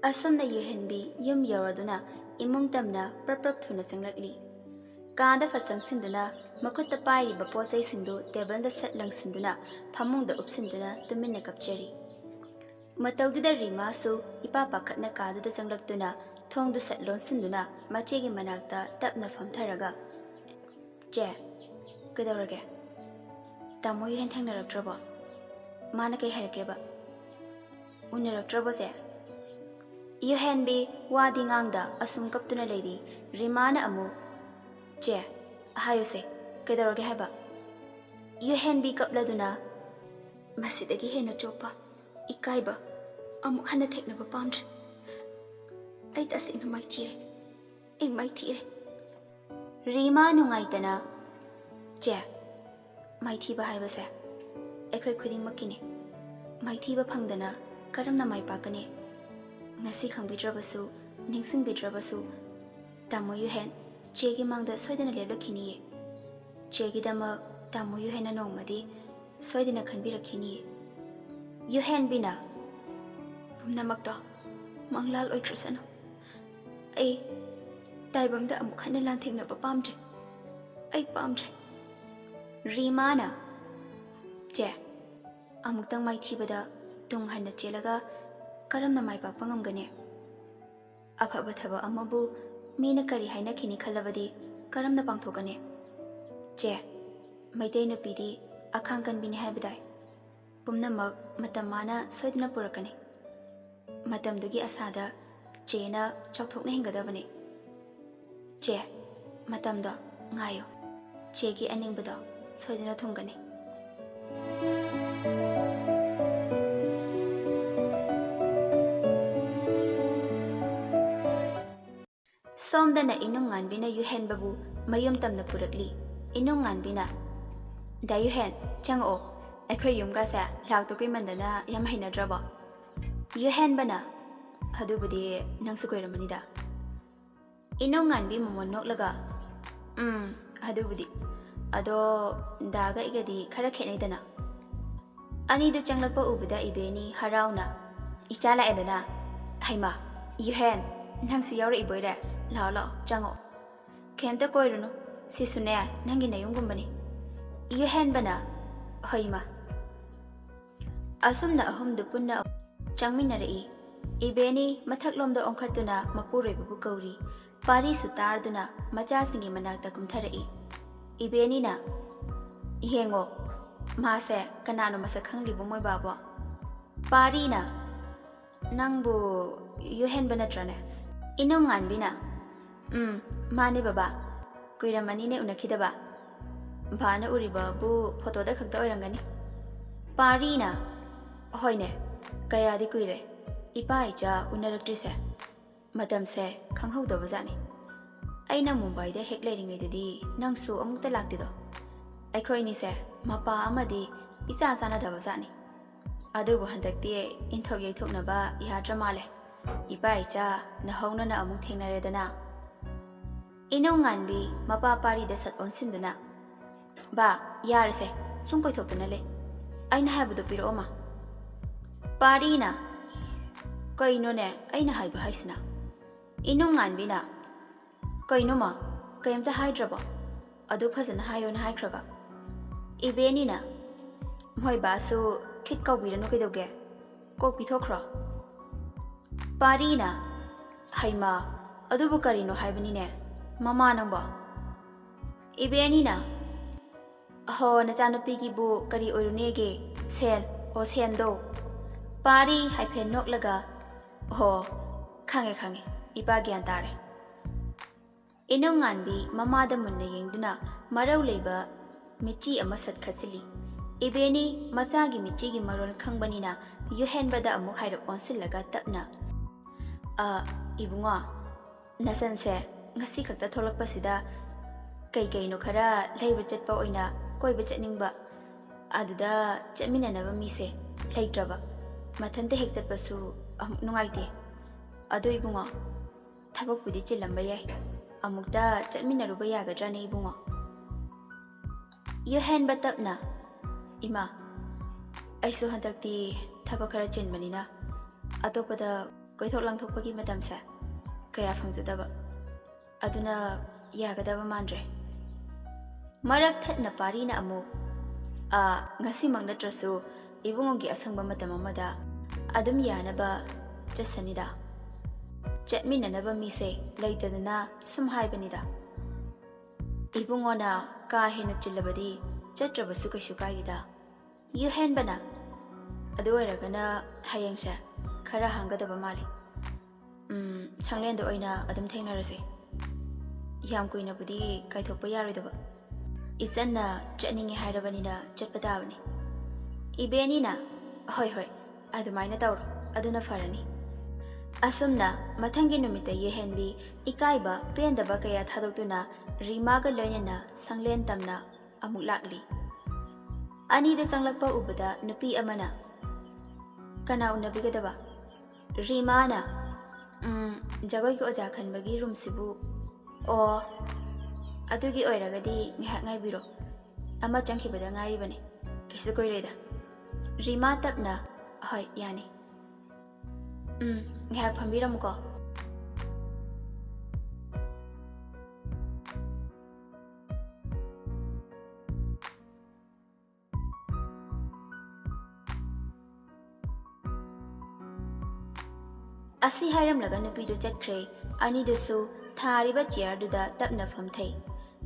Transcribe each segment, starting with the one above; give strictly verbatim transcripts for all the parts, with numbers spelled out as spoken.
ꯑꯁꯨꯝꯅ ꯌꯨꯍꯦꯟꯕꯤ ꯌꯨꯝ ꯌꯧꯔꯗꯨꯅ ꯏꯃꯨꯡ ꯇꯝꯅ ꯄ꯭ꯔꯞ ꯄ꯭ꯔꯞ ꯊꯨꯅ ꯆꯪꯂꯛꯂꯤ꯫ ꯀꯥꯗ ꯐꯠ ꯆꯪꯁꯤꯟꯗꯨꯅ ꯃꯈꯨꯠꯇ ꯄꯥꯏꯔꯤꯕ ꯄꯣꯠ ꯆꯩꯁꯤꯡꯗꯨ ꯇꯦꯕꯜꯗ ꯁꯠ ꯂꯪꯁꯤꯟꯗꯨꯅ ꯐꯃꯨꯡꯗ ꯎꯞꯁꯤꯟꯗꯨꯅ ꯇꯨꯃꯤꯟꯅ ꯀꯞꯆꯔꯤ꯫ ꯃꯇꯧꯗꯨꯗ ꯔꯤꯃꯥꯁꯨ ꯏꯄꯥ ꯄꯥꯈꯠꯅ ꯀꯥꯗꯨꯗ ꯆꯪꯂꯛꯇꯨꯅ ꯊꯣꯡꯗꯨ ꯁꯠ ꯂꯣꯟꯁꯤꯟꯗꯨꯅ ꯃꯆꯦꯒꯤ ꯃꯅꯥꯛꯇ ꯇꯞꯅ ꯐꯝꯊꯔꯒ, "ꯆꯦ, ꯀꯩꯗꯧꯔꯒꯦ? ꯇꯥꯃꯣ ꯌꯨꯍꯦꯟ ꯊꯦꯡꯅꯔꯛꯇ꯭ꯔꯕꯣ? ꯃꯥꯅ ꯀꯩ ꯍꯥꯏꯔꯛꯀꯦꯕ? ꯎꯅꯔꯛꯇ꯭ꯔꯕꯣ ꯆꯦ?" ꯌꯨꯍꯦꯟꯕꯤ ꯋꯥꯗꯤ ꯉꯥꯡꯗ ꯑꯁꯨꯝ ꯀꯞꯇꯨꯅ ꯂꯩꯔꯤ꯫ ꯔꯤꯃꯥꯅ ꯑꯃꯨꯛ, "ꯆꯦ, ꯍꯥꯏꯌꯨꯁꯦ, ꯀꯩꯗꯧꯔꯒꯦ ꯍꯥꯏꯕ?" ꯌꯨꯍꯦꯟꯕꯤ ꯀꯞꯂꯗꯨꯅ, "ꯃꯁꯤꯗꯒꯤ ꯍꯦꯟꯅ ꯆꯣꯞꯄ, ꯏꯀꯥꯏꯕ ꯑꯃꯨꯛ ꯍꯟꯅ ꯊꯦꯡꯅꯕ ꯄꯥꯝꯗ꯭ꯔꯦ꯫ ꯑꯩ ꯇꯁꯦꯡꯅ ꯃꯥꯏꯊꯤꯔꯦ꯫ ꯑꯩ ꯃꯥꯏꯊꯤꯔꯦ꯫" ꯔꯤꯃꯥ ꯅꯨꯡꯉꯥꯏꯇꯅ, "ꯆꯦ, ꯃꯥꯏꯊꯤꯕ ꯍꯥꯏꯕꯁꯦ ꯑꯩꯈꯣꯏ ꯈꯨꯗꯤꯡꯃꯛꯀꯤꯅꯦ꯫ ꯃꯥꯏꯊꯤꯕ ꯐꯪꯗꯅ ꯀꯔꯝꯅ ꯃꯥꯏ ꯄꯥꯛꯀꯅꯤ? ꯉꯁꯤ ꯈꯪꯕꯤꯗ꯭ꯔꯕꯁꯨ, ꯅꯤꯡꯁꯤꯡꯕꯤꯗ꯭ꯔꯕꯁꯨ, ꯇꯥꯃꯣ ꯌꯨꯍꯦꯟ ꯆꯦꯒꯤ ꯃꯥꯡꯗ ꯁꯣꯏꯗꯅ ꯂꯦꯞꯂꯛꯈꯤꯅꯤꯌꯦ꯫ ꯆꯦꯒꯤꯗꯃꯛ ꯇꯥꯃꯣ ꯌꯨꯍꯦꯟꯅ ꯅꯣꯡꯃꯗꯤ ꯁꯣꯏꯗꯅ ꯈꯟꯕꯤꯔꯛꯈꯤꯅꯤꯌꯦ꯫" ꯌꯨꯍꯦꯟꯕꯤꯅ, "ꯄꯨꯝꯅꯃꯛꯇꯣ ꯃꯪꯂꯥꯜ ꯑꯣꯏꯈ꯭ꯔꯁꯅꯨ꯫ ꯑꯩ ꯇꯥꯏꯕꯪꯗ ꯑꯃꯨꯛ ꯍꯟꯅ ꯂꯥꯟꯊꯦꯡꯅꯕ ꯄꯥꯝꯗ꯭ꯔꯦ꯫ ꯑꯩ ꯄꯥꯝꯗ꯭ꯔꯦ꯫" ꯔꯤꯃꯥꯅ, "ꯆꯦ, ꯑꯃꯨꯛꯇꯪ ꯃꯥꯏꯊꯤꯕꯗ ꯇꯨꯡ ꯍꯟꯅ ꯆꯦꯜꯂꯒ ꯀꯔꯝꯅ ꯃꯥꯏ ꯄꯥꯛꯄ ꯉꯝꯒꯅꯤ? ꯑꯐꯕ ꯊꯕꯛ ꯑꯃꯕꯨ ꯃꯤꯅ ꯀꯔꯤ ꯍꯥꯏꯅꯈꯤꯅꯤ ꯈꯜꯂꯕꯗꯤ ꯀꯔꯝꯅ ꯄꯥꯡꯊꯣꯛꯀꯅꯤ? ꯆꯦ, ꯃꯩꯇꯩ ꯅꯨꯄꯤꯗꯤ ꯑꯈꯥꯡ ꯀꯟꯕꯤꯅꯤ ꯍꯥꯏꯕꯗꯥꯏ? ꯄꯨꯝꯅꯃꯛ ꯃꯇꯝ ꯃꯥꯅ ꯁꯣꯏꯗꯅ ꯄꯨꯔꯛꯀꯅꯤ꯫ ꯃꯇꯝꯗꯨꯒꯤ ꯑꯁꯥꯗ ꯆꯦꯅ ꯆꯥꯎꯊꯣꯛꯅ ꯍꯤꯡꯒꯗꯕꯅꯤ꯫ ꯆꯦ, ꯃꯇꯝꯗꯣ ꯉꯥꯏꯌꯨ꯫ ꯆꯦꯒꯤ ꯑꯅꯤꯡꯕꯗꯣ ꯁꯣꯏꯗꯅ ꯊꯨꯡꯒꯅꯤ꯫" ꯁꯣꯝꯗꯅ ꯏꯅꯨꯡꯉꯥꯟꯕꯤꯅ ꯌꯨꯍꯦꯟꯕꯕꯨ ꯃꯌꯨꯝ ꯇꯝꯅ ꯄꯨꯔꯛꯂꯤ꯫ ꯏꯅꯨꯡꯉꯥꯟꯕꯤꯅ, "ꯗꯥ ꯌꯨꯍꯦꯟ, ꯆꯪꯉꯛꯑꯣ꯫ ꯑꯩꯈꯣꯏ ꯌꯨꯝꯒꯁꯦ ꯂꯥꯛꯇ ꯀꯨꯏꯃꯟꯗꯅ ꯌꯥꯝ ꯍꯩꯅꯗ꯭ꯔꯕꯣ?" ꯌꯨꯍꯦꯟꯕꯅ, "ꯑꯗꯨꯕꯨꯗꯤ ꯅꯪꯁꯨ ꯀꯨꯏꯔꯝꯃꯅꯤꯗ꯫" ꯏꯅꯨꯡꯉꯥꯟꯕꯤ ꯃꯃꯣꯟ ꯅꯣꯛꯂꯒ, "ꯎꯝ, ꯑꯗꯨꯕꯨꯗꯤ꯫ ꯑꯗꯣ ꯗꯥꯒ ꯑꯩꯒꯗꯤ ꯈꯔ ꯈꯦꯠꯅꯩꯗꯅ꯫" ꯑꯅꯤꯗꯨ ꯆꯪꯂꯛꯄ ꯎꯕꯗ ꯏꯕꯦꯅꯤ ꯍꯔꯥꯎꯅ, "ꯏꯆꯥ ꯂꯥꯛꯑꯦꯗꯅ?" ꯍꯩꯃꯥ, ꯌꯨꯍꯦꯟ, ꯅꯪꯁꯨ ꯌꯥꯎꯔꯛꯏꯕꯣꯏꯔꯦ? ꯂꯥꯛꯑꯣ, ꯂꯥꯛꯑꯣ, ꯆꯪꯉꯛꯑꯣ꯫ ꯀꯩꯝꯇ ꯀꯣꯏꯔꯨꯅꯨ, ꯁꯤꯁꯨꯅꯦ, ꯅꯪꯒꯤ ꯅꯌꯨꯝꯒꯨꯝꯕꯅꯤ꯫ ꯌꯨꯍꯦꯟꯕꯅ, ꯍꯣꯏ ꯏꯃꯥ꯫ ꯑꯁꯨꯝꯅ ꯑꯍꯨꯝꯗꯨ ꯄꯨꯟꯅ ꯆꯪꯃꯤꯟꯅꯔꯛꯏ꯫ ꯏꯕꯦꯅꯤ ꯃꯊꯛꯂꯣꯝꯗ ꯑꯣꯟꯈꯠꯇꯨꯅ ꯃꯄꯨꯔꯣꯏꯕꯕꯨ ꯀꯧꯔꯤ꯫ ꯄꯥꯔꯤꯁꯨ ꯇꯥꯔꯗꯨꯅ ꯃꯆꯥꯁꯤꯡꯒꯤ ꯃꯅꯥꯛꯇ ꯀꯨꯝꯊꯔꯛꯏ꯫ ꯏꯕꯦꯅꯤꯅ, ꯌꯦꯡꯉꯣ, ꯃꯥꯁꯦ ꯀꯅꯥꯅꯣ ꯃꯁꯛ ꯈꯪꯂꯤꯕꯣ ꯃꯣꯏ ꯕꯥꯕꯣ? ꯄꯥꯔꯤꯅ, ꯅꯪꯕꯨ ꯌꯨꯍꯦꯟꯕ ꯅꯠꯇ꯭ꯔꯅꯦ? ꯏꯅꯨꯡꯉꯥꯟꯕꯤꯅ, ꯎꯝ, ꯃꯥꯅꯦ ꯕꯕꯥ꯫ ꯀꯨꯏꯔꯝꯃꯅꯤꯅꯦ ꯎꯅꯈꯤꯗꯕ꯫ ꯕꯥꯅ ꯎꯔꯤꯕꯕꯨ ꯐꯣꯇꯣꯗ ꯈꯛꯇ ꯑꯣꯏꯔꯝꯒꯅꯤ꯫ ꯄꯥꯔꯤꯅ, ꯍꯣꯏꯅꯦ, ꯀꯌꯥꯗꯤ ꯀꯨꯏꯔꯦ ꯏꯄꯥ ꯏꯆꯥ ꯎꯅꯔꯛꯇ꯭ꯔꯤꯁꯦ꯫ ꯃꯇꯝꯁꯦ ꯈꯪꯍꯧꯗꯕꯖꯥꯠꯅꯤ꯫ ꯑꯩꯅ ꯃꯨꯝꯕꯥꯏꯗ ꯍꯦꯛ ꯂꯩꯔꯤꯉꯩꯗꯗꯤ ꯅꯪꯁꯨ ꯑꯃꯨꯛꯇ ꯂꯥꯛꯇꯦꯗꯣ꯫ ꯑꯩꯈꯣꯏ ꯑꯅꯤꯁꯦ ꯃꯄꯥ ꯑꯃꯗꯤ ꯏꯆꯥ ꯆꯥꯟꯅꯗꯕꯖꯥꯠꯅꯤ꯫ ꯑꯗꯨꯕꯨ ꯍꯟꯗꯛꯇꯤ ꯏꯟꯊꯣꯛ ꯌꯩꯊꯣꯛꯅꯕ ꯌꯥꯗ꯭ꯔ ꯃꯥꯜꯂꯦ꯫ ꯏꯄꯥ ꯏꯆꯥ ꯅꯍꯧꯅꯅ ꯑꯃꯨꯛ ꯊꯦꯡꯅꯔꯦꯗꯅ꯫ ꯏꯅꯧꯉꯥꯟꯕꯤ ꯃꯄꯥ ꯄꯥꯔꯤꯗ ꯁꯠ ꯑꯣꯟꯁꯤꯟꯗꯨꯅ, ꯕꯥ, ꯌꯥꯔꯦꯁꯦ, ꯁꯨꯝ ꯀꯣꯏꯊꯣꯛꯇꯨꯅ ꯂꯩ꯫ ꯑꯩꯅ ꯍꯥꯏꯕꯗꯣ ꯄꯤꯔꯛꯑꯣ ꯃꯥ꯫ ꯄꯥꯔꯤꯅ, ꯀꯩꯅꯣꯅꯦ ꯑꯩꯅ ꯍꯥꯏꯕ ꯍꯥꯏꯁꯤꯅ? ꯏꯅꯧꯉꯥꯟꯕꯤꯅ, ꯀꯩꯅꯣ ꯃꯥ, ꯀꯩꯝꯇ ꯍꯥꯏꯗ꯭ꯔꯕꯣ? ꯑꯗꯨ ꯐꯖꯅ ꯍꯥꯏꯌꯣꯅ ꯍꯥꯏꯈ꯭ꯔꯒ꯫ ꯏꯕꯦꯅꯤꯅ, ꯃꯣꯏ ꯕꯥꯁꯨ ꯈꯤꯠ ꯀꯥꯎꯕꯤꯔꯅꯨ ꯀꯩꯗꯧꯒꯦ? ꯀꯣꯛ ꯄꯤꯊꯣꯛꯈ꯭ꯔꯣ꯫ ꯄꯥꯔꯤꯅ, ꯍꯩꯃꯥ, ꯑꯗꯨꯕꯨ ꯀꯔꯤꯅꯣ ꯍꯥꯏꯕꯅꯤꯅꯦ, ꯃꯃꯥ ꯅꯪꯕꯣ? ꯏꯕꯦꯅꯤꯅ, ꯑꯍꯣ, ꯅꯆꯥꯅꯨꯄꯤꯒꯤꯕꯨ ꯀꯔꯤ ꯑꯣꯏꯔꯨꯅꯦꯒꯦ? ꯁꯦꯟ, ꯑꯣ, ꯁꯦꯟꯗꯣ꯫ ꯄꯥꯔꯤ ꯍꯥꯏꯐꯦꯠ ꯅꯣꯛꯂꯒ, ꯑꯣ, ꯈꯪꯉꯦ, ꯈꯪꯉꯦ, ꯏꯄꯥ ꯒ꯭ꯌꯥꯟ ꯇꯥꯔꯦ꯫ ꯏꯅꯧꯉꯥꯟꯕꯤ ꯃꯃꯥꯗ ꯃꯨꯟꯅ ꯌꯦꯡꯗꯨꯅ ꯃꯔꯧ ꯂꯩꯕ ꯃꯤꯠꯆꯤ ꯑꯃ ꯁꯠ ꯈꯠꯆꯤꯜꯂꯤ꯫ ꯏꯕꯦꯅꯤ ꯃꯆꯥꯒꯤ ꯃꯤꯠꯆꯤꯒꯤ ꯃꯔꯣꯜ ꯈꯪꯕꯅꯤꯅ ꯌꯨꯍꯦꯟꯕꯗ ꯑꯃꯨꯛ ꯍꯥꯏꯔꯞ ꯑꯣꯟꯁꯤꯜꯂꯒ ꯇꯞꯅ, "ꯑ, ꯏꯕꯨꯡꯉꯣ, ꯅꯆꯟꯁꯦ ꯉꯁꯤ ꯈꯛꯇ ꯊꯣꯛꯂꯛꯄꯁꯤꯗ ꯀꯩ ꯀꯩꯅꯣ ꯈꯔ ꯂꯩꯕ ꯆꯠꯄ ꯑꯣꯏꯅ ꯀꯣꯏꯕ ꯆꯠꯅꯤꯡꯕ, ꯑꯗꯨꯗ ꯆꯠꯃꯤꯟꯅꯅꯕ ꯃꯤꯁꯦ ꯂꯩꯇ꯭ꯔꯕ꯫ ꯃꯊꯟꯇ ꯍꯦꯛ ꯆꯠꯄꯁꯨ ꯑꯃꯨꯛ ꯅꯨꯡꯉꯥꯏꯇꯦ꯫ ꯑꯗꯣ ꯏꯕꯨꯡꯉꯣ, ꯊꯕꯛꯄꯨꯗꯤ ꯆꯤꯜꯂꯝꯕ ꯌꯥꯏ, ꯑꯃꯨꯛꯇ ꯆꯠꯃꯤꯟꯅꯔꯨꯕ ꯌꯥꯒꯗ꯭ꯔꯥꯅꯦ ꯏꯕꯨꯡꯉꯣ?" ꯌꯨꯍꯦꯟꯕ ꯇꯞꯅ, "ꯏꯃꯥ, ꯑꯩꯁꯨ ꯍꯟꯗꯛꯇꯤ ꯊꯕꯛ ꯈꯔ ꯆꯤꯟꯕꯅꯤꯅ ꯑꯇꯣꯞꯄꯗ ꯀꯣꯏꯊꯣꯛ ꯂꯥꯡꯊꯣꯛꯄꯒꯤ ꯃꯇꯝꯁꯦ ꯀꯌꯥ ꯐꯪꯖꯗꯕ꯫ ꯑꯗꯨꯅ ꯌꯥꯒꯗꯕ ꯃꯥꯟꯗ꯭ꯔꯦ꯫ ꯃꯔꯛ ꯊꯠꯅ ꯄꯥꯔꯤꯅ ꯑꯃꯨꯛ, "ꯑ, ꯉꯁꯤꯃꯛ ꯅꯠꯇ꯭ꯔꯁꯨ ꯏꯕꯨꯡꯉꯣꯒꯤ ꯑꯁꯪꯕ ꯃꯇꯝ ꯑꯃꯗ ꯑꯗꯨꯝ ꯌꯥꯅꯕ ꯆꯠꯁꯅꯤꯗ꯫ ꯆꯠꯃꯤꯟꯅꯅꯕ ꯃꯤꯁꯦ ꯂꯩꯇꯗꯅ ꯁꯨꯝ ꯍꯥꯏꯕꯅꯤꯗ꯫ ꯏꯕꯨꯡꯉꯣꯅ ꯀꯥ ꯍꯦꯟꯅ ꯆꯤꯜꯂꯕꯗꯤ ꯆꯠꯇ꯭ꯔꯕꯁꯨ ꯀꯩꯁꯨ ꯀꯥꯏꯗꯦꯗ꯫ ꯌꯨꯍꯦꯟꯕꯅ, "ꯑꯗꯨ ꯑꯣꯏꯔꯒꯅ ꯍꯌꯦꯡꯁꯦ ꯈꯔ ꯍꯥꯡꯒꯗꯕ ꯃꯥꯜꯂꯤ꯫ ꯎꯝ, ꯁꯪꯂꯦꯟꯗ ꯑꯣꯏꯅ ꯑꯗꯨꯝ ꯊꯦꯡꯅꯔꯁꯦ꯫ ꯌꯥꯝ ꯀꯨꯏꯅꯕꯨꯗꯤ ꯀꯥꯏꯊꯣꯛꯄ ꯌꯥꯔꯣꯏꯗꯕ꯫ ꯏꯆꯟꯅ ꯆꯠꯅꯤꯡꯉꯦ ꯍꯥꯏꯔꯕꯅꯤꯅ ꯆꯠꯄ ꯇꯥꯕꯅꯤ꯫" ꯏꯕꯦꯅꯤꯅ, "ꯍꯣꯏ, ꯍꯣꯏ, ꯑꯗꯨꯃꯥꯏꯅ ꯇꯧꯔꯣ, ꯑꯗꯨꯅ ꯐꯔꯅꯤ꯫" ꯑꯁꯨꯝꯅ ꯃꯊꯪꯒꯤ ꯅꯨꯃꯤꯠꯇ ꯌꯦꯍꯦꯟꯕꯤ ꯏꯀꯥꯏꯕ, ꯄꯦꯟꯗꯕ ꯀꯌꯥ ꯊꯥꯗꯣꯛꯇꯨꯅ ꯔꯤꯃꯥꯒ ꯂꯣꯏꯅꯅ ꯁꯪꯂꯦꯟ ꯇꯝꯅ ꯑꯃꯨꯛ ꯂꯥꯛꯂꯤ꯫ ꯑꯅꯤꯗ ꯆꯪꯂꯛꯄ ꯎꯕꯗ ꯅꯨꯄꯤ ꯑꯃꯅ, "ꯀꯅꯥ ꯎꯅꯕꯤꯒꯗꯕ?" ꯔꯤꯃꯥꯅ, "ꯎꯝ, ꯖꯒꯣꯏꯒꯤ ꯑꯣꯖꯥ ꯈꯟꯕꯒꯤ ꯔꯨꯝꯁꯤꯕꯨ꯫" "ꯑꯣ, ꯑꯗꯨꯒꯤ ꯑꯣꯏꯔꯒꯗꯤ ꯉꯥꯏꯍꯥꯛ ꯉꯥꯏꯕꯤꯔꯣ꯫ ꯑꯃ ꯆꯪꯈꯤꯕꯗ ꯉꯥꯏꯔꯤꯕꯅꯤ꯫ ꯀꯩꯁꯨ ꯀꯨꯏꯔꯣꯏꯗ꯫" ꯔꯤꯃꯥ ꯇꯞꯅ, "ꯍꯣꯏ, ꯌꯥꯅꯤ꯫ ꯎꯝ, ꯉꯥꯏꯍꯥꯛ ꯐꯝꯕꯤꯔꯝꯃꯨꯀꯣ꯫" ꯑꯁꯤ ꯍꯥꯏꯔꯝꯂꯒ ꯅꯨꯄꯤꯗꯨ ꯆꯠꯈ꯭ꯔꯦ꯫ ꯑꯅꯤꯗꯨꯁꯨ ꯊꯥꯔꯤꯕ ꯆꯤꯌꯔꯗꯨꯗ ꯇꯞꯅ ꯐꯝꯊꯩ꯫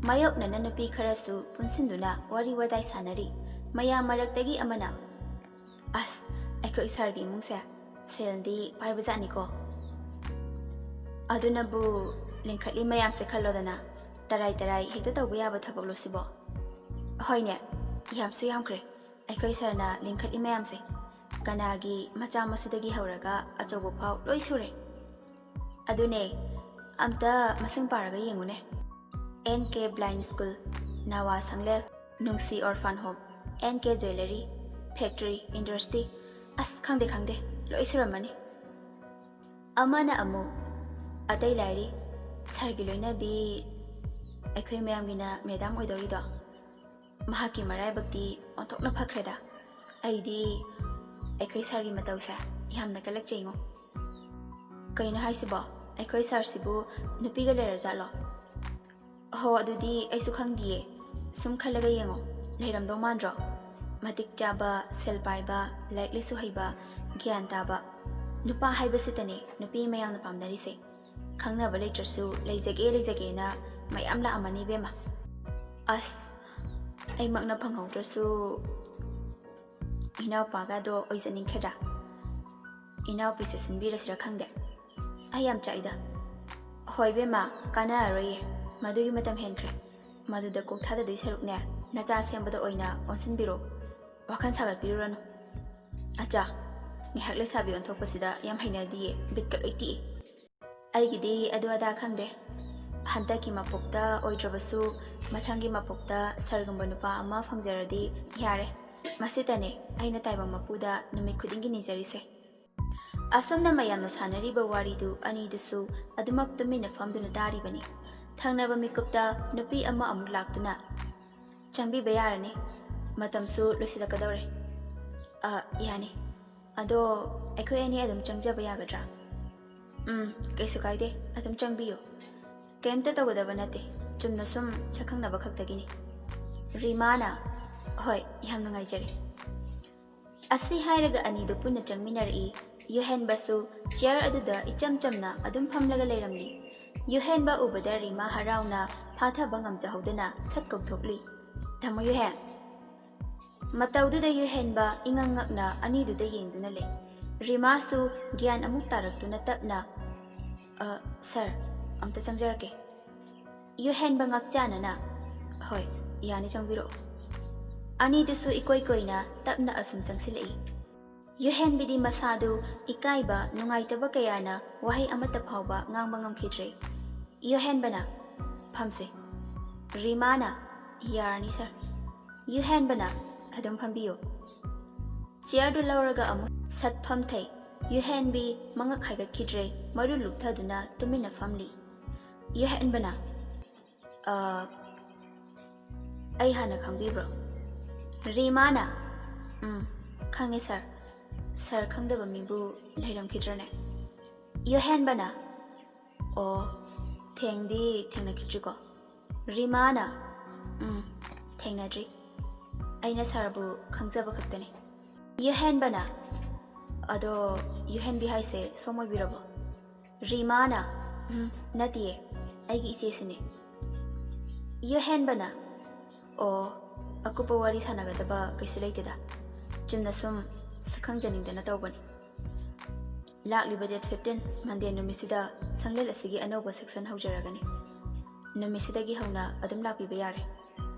ꯃꯥꯌꯣꯛꯅꯅ ꯅꯨꯄꯤ ꯈꯔꯁꯨ ꯄꯨꯟꯁꯤꯟꯗꯨꯅ ꯋꯥꯔꯤ ꯋꯥꯇꯥꯏ ꯁꯥꯟꯅꯔꯤ꯫ ꯃꯌꯥꯝ ꯃꯔꯛꯇꯒꯤ ꯑꯃꯅ, "ꯑꯁ, ꯑꯩꯈꯣꯏ ꯁꯥꯔꯒꯤ ꯏꯃꯨꯡꯁꯦ ꯁꯦꯜꯗꯤ ꯄꯥꯏꯕꯖꯥꯠꯅꯤꯀꯣ꯫ ꯑꯗꯨꯅꯕꯨ ꯂꯤꯡꯈꯠꯂꯤ ꯃꯌꯥꯝꯁꯦ ꯈꯜꯂꯣꯗꯅ, ꯇꯔꯥꯏ ꯇꯔꯥꯏ ꯍꯦꯛꯇ ꯇꯧꯕ ꯌꯥꯕ ꯊꯕꯛꯂꯣ ꯁꯤꯕꯣ?" "ꯍꯣꯏꯅꯦ, ꯌꯥꯝꯁꯨ ꯌꯥꯝꯈ꯭ꯔꯦ ꯑꯩꯈꯣꯏ ꯁꯥꯔꯅ ꯂꯤꯡꯈꯠꯂꯤ ꯃꯌꯥꯝꯁꯦ꯫ ꯀꯅꯥꯒꯤ ꯃꯆꯥ ꯃꯁꯨꯗꯒꯤ ꯍꯧꯔꯒ ꯑꯆꯧꯕ ꯐꯥꯎ ꯂꯣꯏ ꯁꯨꯔꯦ꯫" "ꯑꯗꯨꯅꯦ, ꯑꯝꯇ ꯃꯁꯤꯡ ꯄꯥꯔꯒ ꯌꯦꯡꯉꯨꯅꯦ꯫ ꯑꯦꯟ ꯀꯦ ꯕ꯭ꯂꯥꯏꯟ ꯁ꯭ꯀꯨꯜ, ꯅꯥꯋꯥ ꯁꯪꯂꯦꯜ, ꯅꯨꯡꯁꯤ orphan home, N K jewellery, factory, industry, ꯑꯁ, ꯈꯪꯗꯦ, ꯈꯪꯗꯦ, ꯂꯣꯏ ꯁꯨꯔꯝꯃꯅꯤ꯫" ꯑꯃꯅ ꯑꯃꯨꯛ, "ꯑꯇꯩ ꯂꯥꯏꯔꯤ, ꯁꯥꯔꯒꯤ ꯂꯣꯏꯅꯕꯤ, ꯑꯩꯈꯣꯏ ꯃꯌꯥꯝꯒꯤꯅ ꯃꯦꯗꯥꯝ ꯑꯣꯏꯗꯧꯔꯤꯗꯣ, ꯃꯍꯥꯛꯀꯤ ꯃꯔꯥꯏꯕꯛꯇꯤ ꯑꯣꯟꯊꯣꯛꯅ ꯐꯈ꯭ꯔꯦꯗ꯫ ꯑꯩꯗꯤ ꯑꯩꯈꯣꯏ ꯁꯥꯔꯒꯤ ꯃꯇꯧꯁꯦ ꯌꯥꯝꯅ ꯀꯜꯂꯛꯆꯩꯉꯣ꯫" ꯀꯩꯅꯣ ꯍꯥꯏꯁꯤꯕꯣ? ꯑꯩꯈꯣꯏ ꯁꯥꯔꯁꯤꯕꯨ ꯅꯨꯄꯤꯒ ꯂꯩꯔꯖꯥꯠꯂꯣ? ꯍꯣ, ꯑꯗꯨꯗꯤ ꯑꯩꯁꯨ ꯈꯪꯗꯤꯌꯦ꯫ ꯁꯨꯝ ꯈꯜꯂꯒ ꯌꯦꯡꯉꯣ, ꯂꯩꯔꯝꯗꯧ ꯃꯥꯟꯗ꯭ꯔꯣ? ꯃꯇꯤꯛ ꯆꯥꯕ, ꯁꯦꯜ ꯄꯥꯏꯕ, ꯂꯥꯏꯔꯤꯛ ꯂꯥꯏꯁꯨ ꯍꯩꯕ, ꯒ꯭ꯌꯥꯟ ꯇꯥꯕ꯫ ꯅꯨꯄꯥ ꯍꯥꯏꯕꯁꯤꯇꯅꯦ ꯅꯨꯄꯤ ꯃꯌꯥꯝꯅ ꯄꯥꯝꯅꯔꯤꯁꯦ꯫ ꯈꯪꯅꯕ ꯂꯩꯇ꯭ꯔꯁꯨ ꯂꯩꯖꯒꯦ ꯂꯩꯖꯒꯦꯅ ꯃꯌꯥꯝ ꯂꯥꯛꯑꯝꯃꯅꯤ ꯏꯕꯦꯝꯃ꯫ ꯑꯁ, ꯑꯩꯃꯛꯅ ꯐꯪꯍꯧꯗ꯭ꯔꯁꯨ ꯏꯅꯥꯎꯄꯥꯒꯗꯣ ꯑꯣꯏꯖꯅꯤꯡꯈ꯭ꯔꯦꯗ꯫ ꯏꯅꯥꯎꯄꯤꯁꯦ ꯁꯤꯟꯕꯤꯔꯁꯤꯔ ꯈꯪꯗꯦ꯫ ꯑꯩ ꯌꯥꯝ ꯆꯥꯛꯏꯗ꯫ ꯍꯣꯏ ꯏꯕꯦꯝꯃ, ꯀꯥꯟꯅꯔꯔꯣꯏꯌꯦ꯫ ꯃꯗꯨꯒꯤ ꯃꯇꯝ ꯍꯦꯟꯈ꯭ꯔꯦ꯫ ꯃꯗꯨꯗ ꯀꯣꯛ ꯊꯥꯗꯗꯣꯏ ꯁꯔꯨꯛꯅꯦ, ꯅꯆꯥ ꯁꯦꯝꯕꯗ ꯑꯣꯏꯅ ꯑꯣꯟꯁꯤꯟꯕꯤꯔꯣ꯫ ꯋꯥꯈꯜ ꯁꯥꯒꯠꯄꯤꯔꯨꯔꯅꯨ꯫ ꯑꯆꯥ, ꯉꯥꯏꯍꯥꯛ ꯂꯩꯁꯥꯕꯤ ꯑꯣꯟꯊꯣꯛꯄꯁꯤꯗ ꯌꯥꯝ ꯍꯩꯅꯗꯤꯌꯦ, ꯕꯤꯠꯀ ꯂꯣꯏ ꯇꯦꯛꯏ꯫ ꯑꯩꯒꯤꯗꯤ ꯑꯗꯨ ꯑꯗꯥ ꯈꯪꯗꯦ꯫ ꯍꯟꯗꯛꯀꯤ ꯃꯄꯣꯛꯇ ꯑꯣꯏꯗ꯭ꯔꯕꯁꯨ ꯃꯊꯪꯒꯤ ꯃꯄꯣꯛꯇ ꯁꯥꯔꯒꯨꯝꯕ ꯅꯨꯄꯥ ꯑꯃ ꯐꯪꯖꯔꯗꯤ ꯌꯥꯔꯦ꯫ ꯃꯁꯤꯇꯅꯦ ꯑꯩꯅ ꯇꯥꯏꯕꯪ ꯃꯄꯨꯗ ꯅꯨꯃꯤꯠ ꯈꯨꯗꯤꯡꯒꯤ ꯅꯤꯖꯔꯤꯁꯦ꯫ ꯑꯁꯨꯝꯅ ꯃꯌꯥꯝꯅ ꯁꯥꯟꯅꯔꯤꯕ ꯋꯥꯔꯤꯗꯨ ꯑꯅꯤꯗꯨꯁꯨ ꯑꯗꯨꯃꯛ ꯇꯨꯃꯤꯟꯅ ꯐꯝꯗꯨꯅ ꯇꯥꯔꯤꯕꯅꯤ꯫ ꯊꯪꯅꯕ ꯃꯤꯀꯨꯞꯇ ꯅꯨꯄꯤ ꯑꯃ ꯑꯃꯨꯛ ꯂꯥꯛꯇꯨꯅ, "ꯆꯪꯕꯤꯕ ꯌꯥꯔꯅꯤ, ꯃꯇꯝꯁꯨ ꯂꯣꯏꯁꯤꯜꯂꯛꯀꯗꯧꯔꯦ꯫ ꯑ, ꯌꯥꯅꯤ꯫ ꯑꯗꯣ ꯑꯩꯈꯣꯏ ꯑꯅꯤ ꯑꯗꯨꯝ ꯆꯪꯖꯕ ꯌꯥꯒꯗ꯭ꯔꯥ?" "ꯎꯝ, ꯀꯩꯁꯨ ꯀꯥꯏꯗꯦ, ꯑꯗꯨꯝ ꯆꯪꯕꯤꯌꯨ꯫ ꯀꯩꯝꯇ ꯇꯧꯒꯗꯕ ꯅꯠꯇꯦ, ꯆꯨꯝꯅ ꯁꯨꯝ ꯁꯛꯈꯪꯅꯕ ꯈꯛꯇꯒꯤꯅꯤ꯫" ꯔꯤꯃꯥꯅ, "ꯍꯣꯏ, ꯌꯥꯝ ꯅꯨꯡꯉꯥꯏꯖꯔꯦ꯫" ꯑꯁꯤ ꯍꯥꯏꯔꯒ ꯑꯅꯤꯗꯨ ꯄꯨꯟꯅ ꯆꯪꯃꯤꯟꯅꯔꯛꯏ꯫ ꯌꯨꯍꯦꯟꯕꯁꯨ ꯆꯤꯌꯔ ꯑꯗꯨꯗ ꯏꯆꯝ ꯆꯝꯅ ꯑꯗꯨꯝ ꯐꯝꯂꯒ ꯂꯩꯔꯝꯂꯤ꯫ ꯌꯨꯍꯦꯟꯕ ꯎꯕꯗ ꯔꯤꯃꯥ ꯍꯔꯥꯎꯅ ꯐꯥꯊꯕ ꯉꯝꯖꯍꯧꯗꯅ ꯁꯠ ꯀꯧꯊꯣꯛꯂꯤ, "ꯇꯥꯃꯣ ꯌꯨꯍꯦꯟ!" ꯃꯇꯧꯗꯨꯗ ꯌꯨꯍꯦꯟꯕ ꯏꯉꯛ ꯉꯛꯅ ꯑꯅꯤꯗꯨꯗ ꯌꯦꯡꯗꯨꯅ ꯂꯩ꯫ ꯔꯤꯃꯥꯁꯨ ꯒ꯭ꯌꯥꯟ ꯑꯃꯨꯛ ꯇꯥꯔꯛꯇꯨꯅ ꯇꯞꯅ, "ꯑ, ꯁꯥꯔ, ꯑꯝꯇ ꯆꯪꯖꯔꯛꯀꯦ꯫" ꯌꯨꯍꯦꯟꯕ ꯉꯥꯛꯆꯥꯅꯅ, "ꯍꯣꯏ, ꯌꯥꯅꯤ, ꯆꯪꯕꯤꯔꯛꯑꯣ꯫" ꯑꯅꯤꯗꯨꯁꯨ ꯏꯀꯣꯏ ꯀꯣꯏꯅ ꯇꯞꯅ ꯑꯁꯨꯝ ꯆꯪꯁꯤꯜꯂꯛꯏ꯫ ꯌꯨꯍꯦꯟꯕꯤꯗꯤ ꯃꯁꯥꯗꯨ ꯏꯀꯥꯏꯕ, ꯅꯨꯡꯉꯥꯏꯇꯕ ꯀꯌꯥꯅ ꯋꯥꯍꯩ ꯑꯃꯠꯇ ꯐꯥꯎꯕ ꯉꯥꯡꯕ ꯉꯝꯈꯤꯗ꯭ꯔꯦ꯫ ꯌꯨꯍꯦꯟꯕꯅ, "ꯐꯝꯁꯦ꯫" ꯔꯤꯃꯥꯅ, "ꯌꯥꯔꯅꯤ ꯁꯥꯔ꯫" ꯌꯨꯍꯦꯟꯕꯅ, "ꯑꯗꯨꯝ ꯐꯝꯕꯤꯌꯨ꯫" ꯆꯤꯌꯔꯗꯨ ꯂꯧꯔꯒ ꯑꯃꯨꯛ ꯁꯠ ꯐꯝꯊꯩ꯫ ꯌꯨꯍꯦꯟꯕꯤ ꯃꯉꯛ ꯍꯥꯏꯒꯠꯈꯤꯗ꯭ꯔꯦ, ꯃꯔꯨ ꯂꯨꯞꯊꯗꯨꯅ ꯇꯨꯃꯤꯟꯅ ꯐꯝꯂꯤ꯫ ꯌꯨꯍꯦꯟꯕꯅ, "ꯑ, ꯑꯩ ꯍꯥꯟꯅ ꯈꯪꯕꯤꯕ꯭ꯔꯣ?" ꯔꯤꯃꯥꯅ, "ꯎꯝ, ꯈꯪꯉꯦ ꯁꯥꯔ꯫ ꯁꯥꯔ ꯈꯪꯗꯕ ꯃꯤꯕꯨ ꯂꯩꯔꯝꯈꯤꯗ꯭ꯔꯅꯦ?" ꯌꯨꯍꯦꯟꯕꯅ, ꯑꯣ, ꯊꯦꯡꯗꯤ ꯊꯦꯡꯅꯈꯤꯗ꯭ꯔꯤꯀꯣ? ꯔꯤꯃꯥꯅ, ꯎꯝ, ꯊꯦꯡꯅꯗ꯭ꯔꯤ꯫ ꯑꯩꯅ ꯁꯥꯔꯕꯨ ꯈꯪꯖꯕ ꯈꯛꯇꯅꯤ꯫ ꯌꯨꯍꯦꯟꯕꯅ, ꯑꯗꯣ, ꯌꯨꯍꯦꯟꯕꯤ ꯍꯥꯏꯁꯦ ꯁꯣꯝ ꯑꯣꯏꯕꯤꯔꯕꯣ? ꯔꯤꯃꯥꯅ, ꯎꯝ, ꯅꯠꯇꯤꯌꯦ, ꯑꯩꯒꯤ ꯏꯆꯦꯁꯤꯅꯦ꯫ ꯌꯨꯍꯦꯟꯕꯅ, ꯑꯣ, ꯑꯀꯨꯞꯄ ꯋꯥꯔꯤ ꯁꯥꯟꯅꯒꯗꯕ ꯀꯩꯁꯨ ꯂꯩꯇꯦꯗ, ꯆꯨꯝꯅ ꯁꯨꯝ ꯁꯛꯈꯪꯖꯅꯤꯡꯗꯅ ꯇꯧꯕꯅꯤ꯫ ꯂꯥꯛꯂꯤꯕ date fifteen Monday ꯅꯨꯃꯤꯠꯁꯤꯗ ꯁꯪꯂꯦꯟ ꯑꯁꯤꯒꯤ ꯑꯅꯧꯕ section ꯍꯧꯖꯔꯒꯅꯤ꯫ ꯅꯨꯃꯤꯠꯁꯤꯗꯒꯤ ꯍꯧꯅ ꯑꯗꯨꯝ ꯂꯥꯛꯄꯤꯕ ꯌꯥꯔꯦ꯫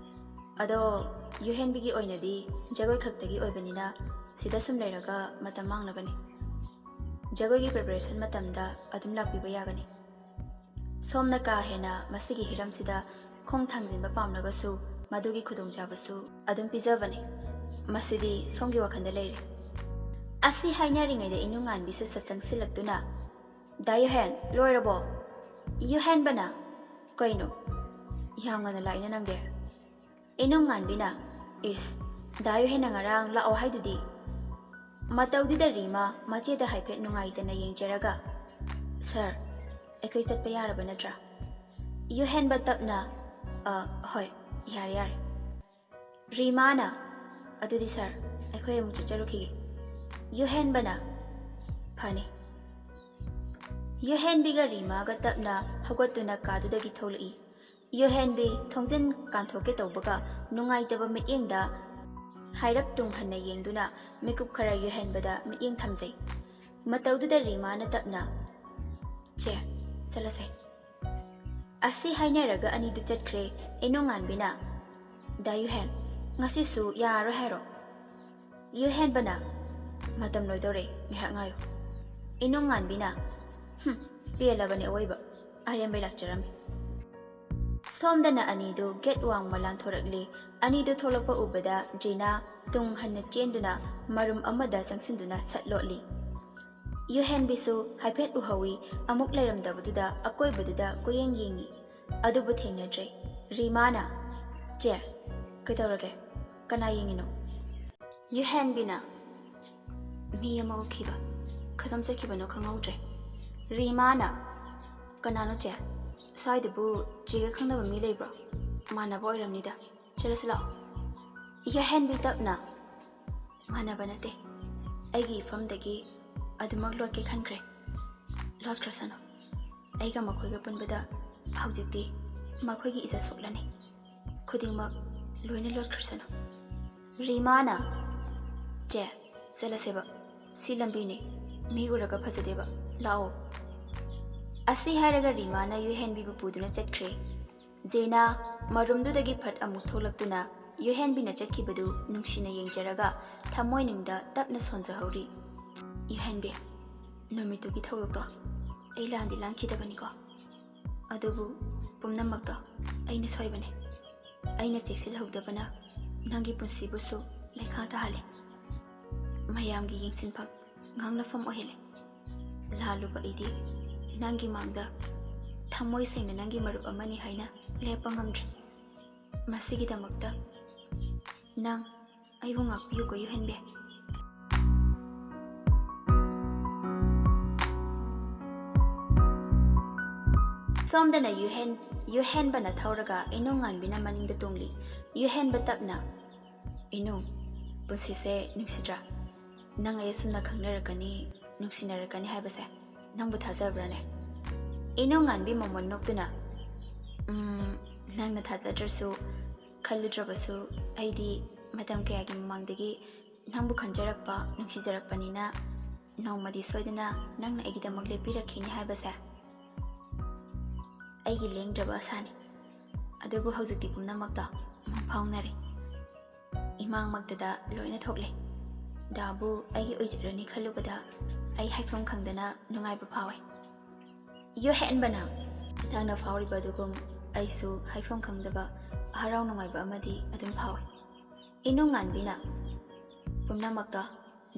ꯑꯗꯣ, ꯌꯨꯍꯦꯟꯕꯤꯒꯤ ꯑꯣꯏꯅꯗꯤ ꯖꯒꯣꯏ ꯈꯛꯇꯒꯤ ꯑꯣꯏꯕꯅꯤꯅ ꯁꯤꯗ ꯁꯨꯝ ꯂꯩꯔꯒ ꯃꯇꯝ ꯃꯥꯡꯅꯕꯅꯤ꯫ ꯖꯒꯣꯏꯒꯤ preparation ꯃꯇꯝꯗ ꯑꯗꯨꯝ ꯂꯥꯛꯄꯤꯕ ꯌꯥꯒꯅꯤ꯫ ꯁꯣꯝꯅ ꯀꯥ ꯍꯦꯟꯅ ꯃꯁꯤꯒꯤ ꯍꯤꯔꯝꯁꯤꯗ ꯈꯣꯡ ꯊꯥꯡꯖꯤꯟꯕ ꯄꯥꯝꯂꯒꯁꯨ ꯃꯗꯨꯒꯤ ꯈꯨꯗꯣꯡꯆꯥꯕꯁꯨ ꯑꯗꯨꯝ ꯄꯤꯖꯕꯅꯤ꯫ ꯃꯁꯤꯗꯤ ꯁꯣꯝꯒꯤ ꯋꯥꯈꯜꯗ ꯂꯩꯔꯦ꯫ ꯑꯁꯤ ꯍꯥꯏꯅꯔꯤꯉꯩꯗ ꯏꯅꯨꯡꯉꯥꯟꯕꯤꯁꯨ ꯆꯪꯁꯤꯜꯂꯛꯇꯨꯅ, "ꯗꯥ ꯌꯨꯍꯦꯟ, ꯂꯣꯏꯔꯕꯣ?" ꯌꯨꯍꯦꯟꯕꯅ, "ꯀꯩꯅꯣ? ꯌꯥꯝ ꯉꯟꯅ ꯂꯥꯛꯏꯅ ꯅꯪꯗꯤ?" ꯏꯅꯨꯡꯉꯥꯟꯕꯤꯅ, "ꯏꯁ, ꯗꯥ ꯌꯨꯍꯦꯟꯅ ꯉꯔꯥꯡ ꯂꯥꯛꯑꯣ ꯍꯥꯏꯗꯨꯗꯤ?" ꯃꯇꯧꯗꯨꯗ ꯔꯤꯃꯥ ꯃꯆꯦꯗ ꯍꯥꯏꯐꯦꯠ ꯅꯨꯡꯉꯥꯏꯇꯅ ꯌꯦꯡꯖꯔꯒ, "ꯁꯥꯔ, ꯑꯩꯈꯣꯏ ꯆꯠꯄ ꯌꯥꯔꯕ ꯅꯠꯇ꯭ꯔꯥ?" ꯌꯨꯍꯦꯟꯕ ꯇꯞꯅ, "ꯑ, ꯍꯣꯏ, ꯌꯥꯔꯦ, ꯌꯥꯔꯦ꯫" ꯔꯤꯃꯥꯅ, "ꯑꯗꯨꯗꯤ ꯁꯥꯔ, ꯑꯩꯈꯣꯏ ꯑꯃꯨꯛ ꯆꯠꯆꯔꯨꯈꯤꯒꯦ꯫" ꯌꯨꯍꯦꯟꯕꯅ, "ꯐꯅꯤ꯫" ꯌꯨꯍꯦꯟꯕꯤꯒ ꯔꯤꯃꯥꯒ ꯇꯞꯅ ꯍꯧꯒꯠꯇꯨꯅ ꯀꯥꯗꯨꯗꯒꯤ ꯊꯣꯛꯂꯛꯏ꯫ ꯌꯨꯍꯦꯟꯕꯤ ꯊꯣꯡꯖꯤꯟ ꯀꯥꯟꯊꯣꯛꯀꯦ ꯇꯧꯕꯒ ꯅꯨꯡꯉꯥꯏꯇꯕ ꯃꯤꯠꯌꯦꯡꯗ ꯍꯥꯏꯔꯞ ꯇꯨꯡ ꯍꯟꯅ ꯌꯦꯡꯗꯨꯅ ꯃꯤꯀꯨꯞ ꯈꯔ ꯌꯨꯍꯦꯟꯕꯗ ꯃꯤꯠꯌꯦꯡ ꯊꯝꯖꯩ꯫ ꯃꯇꯧꯗꯨꯗ ꯔꯤꯃꯥꯅ ꯇꯞꯅ, "ꯆꯦ, ꯆꯠꯂꯁꯦ꯫" ꯑꯁꯤ ꯍꯥꯏꯅꯔꯒ ꯑꯅꯤꯗꯨ ꯆꯠꯈ꯭ꯔꯦ꯫ ꯏꯅꯨꯡꯉꯥꯟꯕꯤꯅ, "ꯗꯥ ꯌꯨꯍꯦꯟ, ꯉꯁꯤꯁꯨ ꯌꯥꯔꯔꯣꯏ ꯍꯥꯏꯔꯣ?" ꯌꯨꯍꯦꯟꯕꯅ, "ꯃꯇꯝ ꯂꯣꯏꯗꯧꯔꯦ, ꯉꯥꯏꯍꯥꯛ ꯉꯥꯏꯌꯨ꯫" ꯏꯅꯨꯡꯉꯥꯟꯕꯤꯅ, "ꯍꯨꯝ, ꯄꯦꯜꯂꯕꯅꯦ ꯑꯋꯣꯏꯕ, ꯑꯔꯦꯝꯕꯩ ꯂꯥꯛꯆꯔꯝꯃꯤ꯫" ꯁꯣꯝꯗꯅ ꯑꯅꯤꯗꯨ gate ꯋꯥꯡꯃ ꯂꯥꯟꯊꯣꯔꯛꯂꯤ꯫ ꯑꯅꯤꯗꯨ ꯊꯣꯛꯂꯛꯄ ꯎꯕꯗ ꯖꯤꯅꯥ ꯇꯨꯡ ꯍꯟꯅ ꯆꯦꯟꯗꯨꯅ ꯃꯔꯨꯝ ꯑꯃꯗ ꯆꯪꯁꯤꯟꯗꯨꯅ ꯁꯠ ꯂꯣꯠꯂꯤ꯫ ꯌꯨꯍꯦꯟꯕꯤꯁꯨ ꯍꯥꯏꯐꯦꯠ ꯎꯍꯧꯏ, ꯑꯃꯨꯛ ꯂꯩꯔꯝꯗꯕꯗꯨꯗ ꯑꯀꯣꯏꯕꯗꯨꯗ ꯀꯣꯏꯌꯦꯡ ꯌꯦꯡꯏ꯫ ꯑꯗꯨꯕꯨ ꯊꯦꯡꯅꯗ꯭ꯔꯦ꯫ ꯔꯤꯃꯥꯅ, "ꯆꯦ, ꯀꯩꯗꯧꯔꯒꯦ? ꯀꯅꯥ ꯌꯦꯡꯉꯤꯅꯣ?" ꯌꯨꯍꯦꯟꯕꯤꯅ, "ꯃꯤ ꯑꯃ ꯎꯈꯤꯕ꯫ ꯀꯗꯣꯝ ꯆꯠꯈꯤꯕꯅꯣ ꯈꯪꯍꯧꯗ꯭ꯔꯦ꯫" ꯔꯤꯃꯥꯅ, "ꯀꯅꯥꯅꯣ ꯆꯦ? ꯁ꯭ꯋꯥꯏꯗꯕꯨ ꯆꯦꯒ ꯈꯪꯅꯕ ꯃꯤ ꯂꯩꯕ꯭ꯔꯣ? ꯃꯥꯟꯅꯕ ꯑꯣꯏꯔꯝꯅꯤꯗ꯫ ꯆꯠꯂꯁꯤ ꯂꯥꯛꯑꯣ꯫" ꯌꯨꯍꯦꯟꯕꯤ ꯇꯞꯅ, "ꯃꯥꯟꯅꯕ ꯅꯠꯇꯦ꯫ ꯑꯩꯒꯤ ꯏꯐꯝꯗꯒꯤ ꯑꯗꯨꯃꯛ ꯂꯣꯠꯀꯦ ꯈꯟꯈ꯭ꯔꯦ꯫ ꯂꯣꯠꯈ꯭ꯔꯁꯅꯨ꯫ ꯑꯩꯒ ꯃꯈꯣꯏꯒ ꯄꯨꯟꯕꯗ ꯍꯧꯖꯤꯛꯇꯤ ꯃꯈꯣꯏꯒꯤ ꯏꯖꯠ ꯁꯣꯛꯂꯅꯤ꯫ ꯈꯨꯗꯤꯡꯃꯛ ꯂꯣꯏꯅ ꯂꯣꯠꯈ꯭ꯔꯁꯅꯨ꯫" ꯔꯤꯃꯥꯅ, "ꯆꯦ, ꯆꯠꯂꯁꯦꯕ꯫ ꯁꯤ ꯂꯝꯕꯤꯅꯤ꯫ ꯃꯤ ꯎꯔꯒ ꯐꯖꯗꯦꯕ꯫ ꯂꯥꯛꯑꯣ꯫" ꯑꯁꯤ ꯍꯥꯏꯔꯒ ꯔꯤꯃꯥꯅ ꯌꯨꯍꯦꯟꯕꯤꯕꯨ ꯄꯨꯗꯨꯅ ꯆꯠꯈ꯭ꯔꯦ꯫ ꯖꯦꯅꯥ ꯃꯔꯨꯝꯗꯨꯗꯒꯤ ꯐꯠ ꯑꯃꯨꯛ ꯊꯣꯛꯂꯛꯇꯨꯅ ꯌꯨꯍꯦꯟꯕꯤꯅ ꯆꯠꯈꯤꯕꯗꯨ ꯅꯨꯡꯁꯤꯅ ꯌꯦꯡꯖꯔꯒ ꯊꯃꯣꯏꯅꯨꯡꯗ ꯇꯞꯅ ꯁꯣꯟꯖꯍꯧꯔꯤ꯫ "ꯌꯨꯍꯦꯟꯕꯤ, ꯅꯨꯃꯤꯠꯇꯨꯒꯤ ꯊꯧꯗꯣꯛꯇꯣ ꯑꯩ ꯂꯥꯟꯗꯤ ꯂꯥꯟꯈꯤꯗꯕꯅꯤꯀꯣ꯫ ꯑꯗꯨꯕꯨ ꯄꯨꯝꯅꯃꯛꯇꯣ ꯑꯩꯅ ꯁꯣꯏꯕꯅꯤ꯫ ꯑꯩꯅ ꯆꯦꯛꯁꯤꯜꯍꯧꯗꯕꯅ ꯅꯪꯒꯤ ꯄꯨꯟꯁꯤꯕꯨꯁꯨ ꯂꯩꯈꯥ ꯇꯥꯍꯜꯂꯦ꯫ ꯃꯌꯥꯝꯒꯤ ꯌꯦꯡꯁꯤꯟꯐꯝ, ꯉꯥꯡꯅꯐꯝ ꯑꯣꯏꯍꯜꯂꯦ꯫ ꯂꯥꯜꯂꯨꯕ ꯑꯩꯗꯤ ꯅꯪꯒꯤ ꯃꯥꯡꯗ ꯊꯃꯣꯏ ꯁꯦꯡꯅ ꯅꯪꯒꯤ ꯃꯔꯨꯞ ꯑꯃꯅꯤ ꯍꯥꯏꯅ ꯂꯦꯞꯄ ꯉꯝꯗ꯭ꯔꯦ꯫ ꯃꯁꯤꯒꯤꯗꯃꯛꯇ ꯅꯪ ꯑꯩꯕꯨ ꯉꯥꯛꯄꯤꯌꯨꯀꯣ, ꯌꯨꯍꯦꯟꯕꯤ꯫" ꯁꯣꯝꯗꯅ ꯌꯨꯍꯦꯟ-, ꯌꯨꯍꯦꯟꯕꯅ ꯊꯧꯔꯒ ꯏꯅꯨꯡꯉꯥꯟꯕꯤꯅ ꯃꯅꯤꯡꯗ ꯇꯣꯡꯂꯤ꯫ ꯌꯨꯍꯦꯟꯕ ꯇꯞꯅ, "ꯏꯅꯨꯡ, ꯄꯨꯟꯁꯤꯁꯦ ꯅꯨꯡꯁꯤꯗ꯭ꯔꯥ? ꯅꯪ ꯑꯩ ꯑꯁꯨꯝꯅ ꯈꯪꯅꯔꯛꯀꯅꯤ, ꯅꯨꯡꯁꯤꯅꯔꯛꯀꯅꯤ ꯍꯥꯏꯕꯁꯦ ꯅꯪꯕꯨ ꯊꯥꯖꯕ꯭ꯔꯥꯅꯦ?" ꯏꯅꯨꯡꯉꯥꯟꯕꯤ ꯃꯣꯃꯣꯟ ꯅꯣꯛꯇꯨꯅ, "ꯎꯝ, ꯅꯪꯅ ꯊꯥꯖꯗ꯭ꯔꯁꯨ, ꯈꯜꯂꯨꯗ꯭ꯔꯕꯁꯨ, ꯑꯩꯗꯤ ꯃꯇꯝ ꯀꯌꯥꯒꯤ ꯃꯃꯥꯡꯗꯒꯤ ꯅꯪꯕꯨ ꯈꯟꯖꯔꯛꯄ, ꯅꯨꯡꯁꯤꯖꯔꯛꯄꯅꯤꯅ, ꯅꯣꯡꯃꯗꯤ ꯁꯣꯏꯗꯅ ꯅꯪꯅ ꯑꯩꯒꯤꯗꯃꯛ ꯂꯦꯞꯄꯤꯔꯛꯈꯤꯅꯤ ꯍꯥꯏꯕꯁꯦ ꯑꯩꯒꯤ ꯂꯦꯡꯗ꯭ꯔꯕ ꯑꯁꯥꯅꯤ꯫ ꯑꯗꯨꯕꯨ ꯍꯧꯖꯤꯛꯇꯤ ꯄꯨꯝꯅꯃꯛꯇꯣ ꯃꯪ ꯐꯥꯎꯅꯔꯦ꯫ ꯏꯃꯥꯡꯃꯛꯇꯗ ꯂꯣꯏꯅ ꯊꯣꯛꯂꯦ꯫ ꯗꯥꯕꯨ ꯑꯩꯒꯤ ꯑꯣꯏꯖꯔꯅꯤ ꯈꯜꯂꯨꯕꯗ ꯑꯩ ꯍꯥꯏꯐꯝ ꯈꯪꯗꯅ ꯅꯨꯡꯉꯥꯏꯕ ꯐꯥꯎꯋꯦ꯫" ꯌꯨꯍꯦꯟꯕꯅ, "ꯅꯪꯅ ꯐꯥꯎꯔꯤꯕ ꯑꯗꯨꯒꯨꯝ ꯑꯩꯁꯨ ꯍꯥꯏꯐꯝ ꯈꯪꯗꯕ ꯍꯔꯥꯎ ꯅꯨꯡꯉꯥꯏꯕ ꯑꯃꯗꯤ ꯑꯗꯨꯝ ꯐꯥꯎꯋꯦ꯫" ꯏꯅꯨꯡꯉꯥꯟꯕꯤꯅ, "ꯄꯨꯝꯅꯃꯛꯇꯣ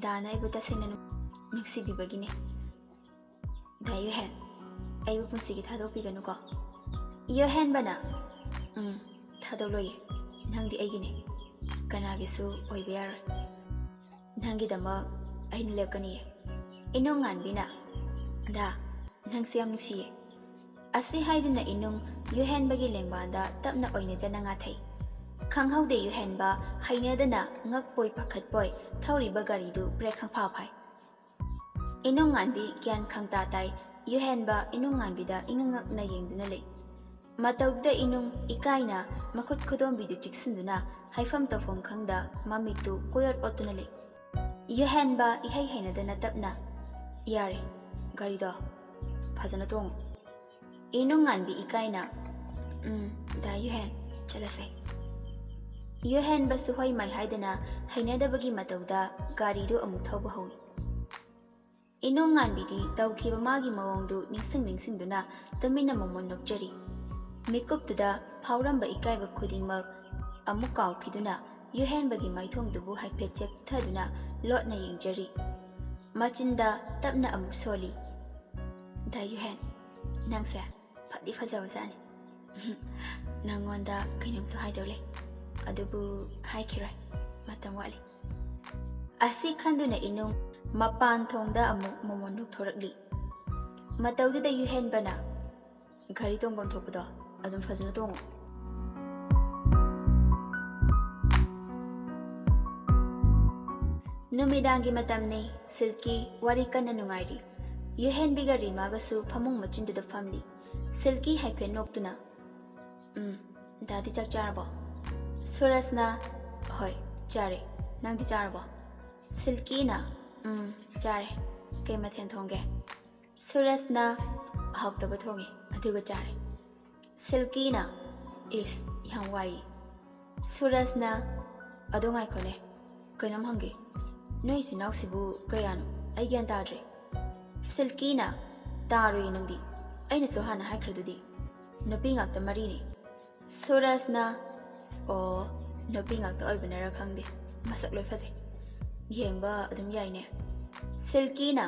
ꯗꯥꯅ ꯑꯩꯕꯨ ꯇꯁꯦꯡꯅ ꯅꯨꯡ-, ꯅꯨꯡꯁꯤꯕꯤꯕꯒꯤꯅꯦ꯫ ꯗꯥ ꯌꯨꯍꯦꯟ, ꯑꯩꯕꯨ ꯄꯨꯟꯁꯤꯒꯤ ꯊꯥꯗꯣꯛꯄꯤꯒꯅꯨꯀꯣ꯫" ꯌꯨꯍꯦꯟꯕꯅ, "ꯎꯝ, ꯊꯥꯗꯣꯛꯂꯣꯏꯌꯦ꯫ ꯅꯪꯗꯤ ꯑꯩꯒꯤꯅꯦ꯫ ꯀꯅꯥꯒꯤꯁꯨ ꯑꯣꯏꯕ ꯌꯥꯔꯣꯏ꯫ ꯅꯪꯒꯤꯗꯃꯛ ꯑꯩꯅ ꯂꯦꯞꯀꯅꯤꯌꯦ꯫" ꯏꯅꯨꯡꯉꯥꯟꯕꯤꯅ, "ꯗꯥ, ꯅꯪꯁꯦ ꯌꯥꯝ ꯅꯨꯡꯁꯤꯌꯦ꯫ ꯑꯁꯤ ꯍꯥꯏꯗꯨꯅ ꯏꯅꯨꯡ ꯌꯨꯍꯦꯟꯕꯒꯤ ꯂꯦꯡꯕꯥꯟꯗ ꯇꯞꯅ ꯑꯣꯏꯅꯖꯅ ꯉꯥꯊꯩ꯫ ꯈꯪꯍꯧꯗꯦ ꯌꯨꯍꯦꯟꯕ ꯍꯩꯅꯗꯅ ꯉꯛꯄꯣꯏ ꯄꯥꯈꯠꯄꯣꯏ ꯊꯧꯔꯤꯕ ꯒꯥꯔꯤꯗꯨ ꯕ꯭ꯔꯦꯛ ꯈꯪꯐꯥ ꯐꯥꯏ꯫ ꯏꯅꯨꯡ ꯉꯥꯟꯕꯤ ꯒ꯭ꯌꯥꯟ ꯈꯪꯇꯥ ꯇꯥꯏ꯫ ꯌꯨꯍꯦꯟꯕ ꯏꯅꯨꯡ ꯉꯥꯟꯕꯤꯗ ꯏꯉꯛ ꯉꯛꯅ ꯌꯦꯡꯗꯨꯅ ꯂꯩ꯫ ꯃꯇꯧꯗꯨꯗ ꯏꯅꯨꯡ ꯏꯀꯥꯏꯅ ꯃꯈꯨꯠ ꯈꯨꯗꯣꯝꯕꯤꯗꯨ ꯆꯤꯛꯁꯤꯟꯗꯨꯅ ꯍꯥꯏꯐꯝ ꯇꯧꯐꯝ ꯈꯪꯗ ꯃꯃꯤꯠꯇꯨ ꯀꯣꯏꯑꯣꯠ ꯑꯣꯠꯇꯨꯅ ꯂꯩ꯫ ꯌꯨꯍꯦꯟꯕ ꯏꯍꯩ ꯍꯩꯅꯗꯅ ꯇꯞꯅ, "ꯌꯥꯔꯦ, ꯒꯥꯔꯤꯗꯣ ꯐꯖꯅ ꯇꯣꯡꯉꯨ"꯫ ꯏꯅꯨꯡ ꯉꯥꯟꯕꯤ ꯏꯀꯥꯏꯅ, "ꯎꯝ, ꯗꯥ ꯌꯨꯍꯦꯟ, ꯆꯠꯂꯁꯦ"꯫ ꯌꯨꯍꯦꯟꯕꯁꯨ ꯍꯣꯏ ꯃꯥꯏ ꯍꯥꯏꯗꯅ ꯍꯩꯅꯗꯕꯒꯤ ꯃꯇꯧꯗ ꯒꯥꯔꯤꯗꯨ ꯑꯃꯨꯛ ꯊꯧꯕ ꯍꯧꯏ꯫ ꯏꯅꯨꯡ ꯉꯥꯟꯕꯤꯗꯤ ꯇꯧꯈꯤꯕ ꯃꯥꯒꯤ ꯃꯑꯣꯡꯗꯨ ꯅꯤꯡꯁꯤꯡ ꯅꯤꯡꯁꯤꯡꯗꯨꯅ ꯇꯨꯃꯤꯟꯅ ꯃꯣꯃꯣꯟ ꯅꯣꯛꯆꯔꯤ꯫ ꯃꯤꯀꯨꯞꯇꯨꯗ ꯐꯥꯎꯔꯝꯕ ꯏꯀꯥꯏꯕ ꯈꯨꯗꯤꯡꯃꯛ ꯑꯃꯨꯛ ꯀꯥꯎꯈꯤꯗꯨꯅ ꯌꯨꯍꯦꯟꯕꯒꯤ ꯃꯥꯏꯊꯣꯡꯗꯨꯕꯨ ꯍꯥꯏꯐꯦꯠ ꯆꯦꯞꯊꯗꯨꯅ ꯂꯣꯠꯅ ꯌꯦꯡꯖꯔꯤ꯫ ꯃꯆꯤꯟꯗ ꯇꯞꯅ ꯑꯃꯨꯛ ꯁꯣꯜꯂꯤ, "ꯗꯥ ꯌꯨꯍꯦꯟ, ꯅꯪꯁꯦ ꯐꯗꯤ ꯐꯖꯕꯖꯥꯠꯅꯤ꯫ ꯅꯪꯉꯣꯟꯗ ꯀꯩꯅꯣꯝꯁꯨ ꯍꯥꯏꯗꯧ ꯂꯩ, ꯑꯗꯨꯕꯨ ꯍꯥꯏꯈꯤꯔꯣꯏ, ꯃꯇꯝ ꯋꯥꯠꯂꯤ"꯫ ꯑꯁꯤ ꯈꯟꯗꯨꯅ ꯏꯅꯨꯡ ꯃꯄꯥꯟ ꯊꯣꯡꯗ ꯑꯃꯨꯛ ꯃꯣꯃꯣꯟ ꯅꯣꯛꯊꯣꯔꯛꯂꯤ꯫ ꯃꯇꯧꯗꯨꯗ ꯌꯨꯍꯦꯟꯕꯅ, "ꯒꯥꯔꯤ ꯇꯣꯡꯐꯝ ꯊꯣꯛꯄꯗꯣ ꯑꯗꯨꯝ ꯐꯖꯅ ꯇꯣꯡꯉꯨ"꯫ ꯅꯨꯃꯤꯗꯥꯡꯒꯤ ꯃꯇꯝꯅꯤ꯫ ꯁꯤꯜꯀꯤ ꯋꯥꯔꯤ ꯀꯟꯅ ꯅꯨꯡꯉꯥꯏꯔꯤ꯫ ꯌꯨꯍꯦꯟꯕꯤꯒ ꯔꯤꯃꯥꯒꯁꯨ ꯐꯃꯨꯡ ꯃꯆꯤꯟꯗꯨꯗ ꯐꯝꯂꯤ꯫ ꯁꯤꯜꯀꯤ ꯍꯥꯏꯐꯦꯠ ꯅꯣꯛꯇꯨꯅ, "ꯎꯝ, ꯗꯥꯗꯤ ꯆꯥꯛ ꯆꯥꯔꯕꯣ?" ꯁꯨꯔꯖꯅ, "ꯍꯣꯏ, ꯆꯥꯔꯦ꯫ ꯅꯪꯗꯤ ꯆꯥꯔꯕꯣ?" ꯁꯤꯜꯀꯤꯅ, "ꯎꯝ, ꯆꯥꯔꯦ꯫ ꯀꯩ ꯃꯊꯦꯜ ꯊꯣꯡꯒꯦ?" ꯁꯨꯔꯖꯅ, "ꯍꯥꯎꯇꯕ ꯊꯣꯡꯉꯦ, ꯑꯗꯨꯒ ꯆꯥꯔꯦ"꯫ ꯁꯤꯜꯀꯤꯅ, "ꯏꯁ, ꯌꯥꯝ ꯋꯥꯏꯌꯦ"꯫ ꯁꯨꯔꯖꯅ, "ꯑꯗꯣ ꯉꯥꯏꯈꯣꯅꯦ, ꯀꯩꯅꯣꯝ ꯍꯪꯒꯦ꯫ ꯅꯣꯏ ꯏꯆꯤꯟ ꯏꯅꯥꯎꯁꯤꯕꯨ ꯀꯌꯥꯅꯣ? ꯑꯩ ꯒ꯭ꯌꯥꯟ ꯇꯥꯗ꯭ꯔꯦ"꯫ ꯁꯤꯜꯀꯤꯅ, "ꯇꯥꯔꯣꯏꯌꯦ ꯅꯪꯗꯤ, ꯑꯩꯅꯁꯨ ꯍꯥꯟꯅ ꯍꯥꯏꯈ꯭ꯔꯗꯨꯗꯤ, ꯅꯨꯄꯤ ꯉꯥꯛꯇ ꯃꯔꯤꯅꯦ"꯫ ꯁꯨꯔꯖꯅ, "ꯑꯣ, ꯅꯨꯄꯤ ꯉꯥꯛꯇ ꯑꯣꯏꯕꯅꯔ ꯈꯪꯗꯦ, ꯃꯁꯛ ꯂꯣꯏ ꯐꯖꯩ꯫ ꯌꯦꯡꯕ ꯑꯗꯨꯝ ꯌꯥꯏꯅꯦ"꯫ ꯁꯤꯜꯀꯤꯅ,